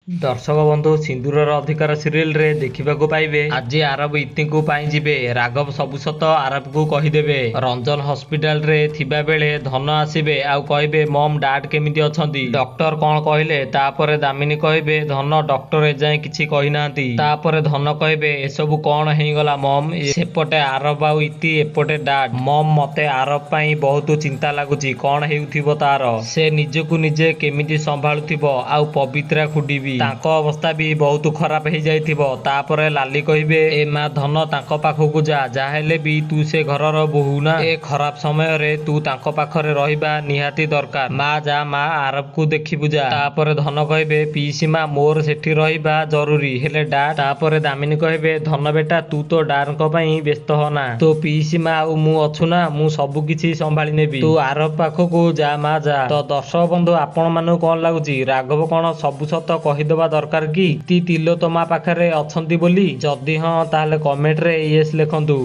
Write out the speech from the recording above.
ଦର୍ଶକ ବନ୍ଧୁ, ସିନ୍ଦୁରର ଅଧିକାର ସିରିଏଲରେ ଦେଖିବାକୁ ପାଇବେ, ଆଜି ଆରବ ଇତିଙ୍କୁ ପାଇଁ ଯିବେ। ରାଘବ ସବୁ ସତ ଆରବକୁ କହିଦେବେ। ରଞ୍ଜନ ହସ୍ପିଟାଲରେ ଥିବା ବେଳେ ଧନ ଆସିବେ ଆଉ କହିବେ, ମମ୍, ଡାଡ୍ କେମିତି ଅଛନ୍ତି, ଡକ୍ଟର କଣ କହିଲେ? ତାପରେ ଦାମିନୀ କହିବେ, ଧନ, ଡକ୍ଟର ଏଯାଏଁ କିଛି କହିନାହାନ୍ତି। ତାପରେ ଧନ କହିବେ, ଏସବୁ କଣ ହେଇଗଲା ମମ୍? ସେପଟେ ଆରବ ଆଉ ଇତି, ଏପଟେ ଡାଡ୍। ମମ୍, ମତେ ଆରବ ପାଇଁ ବହୁତ ଚିନ୍ତା ଲାଗୁଛି। କଣ ହେଉଥିବ ତାର? ସେ ନିଜକୁ ନିଜେ କେମିତି ସମ୍ଭାଳୁଥିବ? ଆଉ ପବିତ୍ରା ଖୁଡି ବି, ତାଙ୍କ ଅବସ୍ଥା ବି ବହୁତ ଖରାପ ହେଇଯାଇଥିବ। ତାପରେ ଲାଲି କହିବେ, ଏ ମା ଧନ, ତାଙ୍କ ପାଖକୁ ଯା। ଯାହାହେଲେ ବି ତୁ ସେ ଘରର ବୋହୂ ନା, ଏ ଖରାପ ସମୟରେ ତୁ ତାଙ୍କ ପାଖରେ ରହିବା ନିହାତି ଦରକାର। ମା ଯା, ମା, ଆରବକୁ ଦେଖିବୁ ଯା। ତାପରେ ଧନ କହିବେ, ପିଇସି ମା, ମୋର ସେଠି ରହିବା ଜରୁରୀ, ହେଲେ ଡାଡ୍? ତାପରେ ଦାମିନୀ କହିବେ, ଧନ ବେଟା, ତୁ ତୋ ଡାଡଙ୍କ ପାଇଁ ବ୍ୟସ୍ତ ହନା। ତୋ ପିଇସି ମା ଆଉ ମୁଁ ଅଛୁ ନା, ମୁଁ ସବୁ କିଛି ସମ୍ଭାଳି ନେବି। ତୁ ଆରବ ପାଖକୁ ଯା ମା, ଯା। ତ ଦର୍ଶକ ବନ୍ଧୁ, ଆପଣ ମାନଙ୍କୁ କଣ ଲାଗୁଛି? ରାଘବ କଣ ସବୁ ସତ କହିଦେବା ଦରକାର କି ଇତି ତିଲୋତ୍ତମା ପାଖରେ ଅଛନ୍ତି ବୋଲି? ଯଦି ହଁ, ତାହେଲେ କମେଣ୍ଟରେ ୟେସ୍ ଲେଖନ୍ତୁ।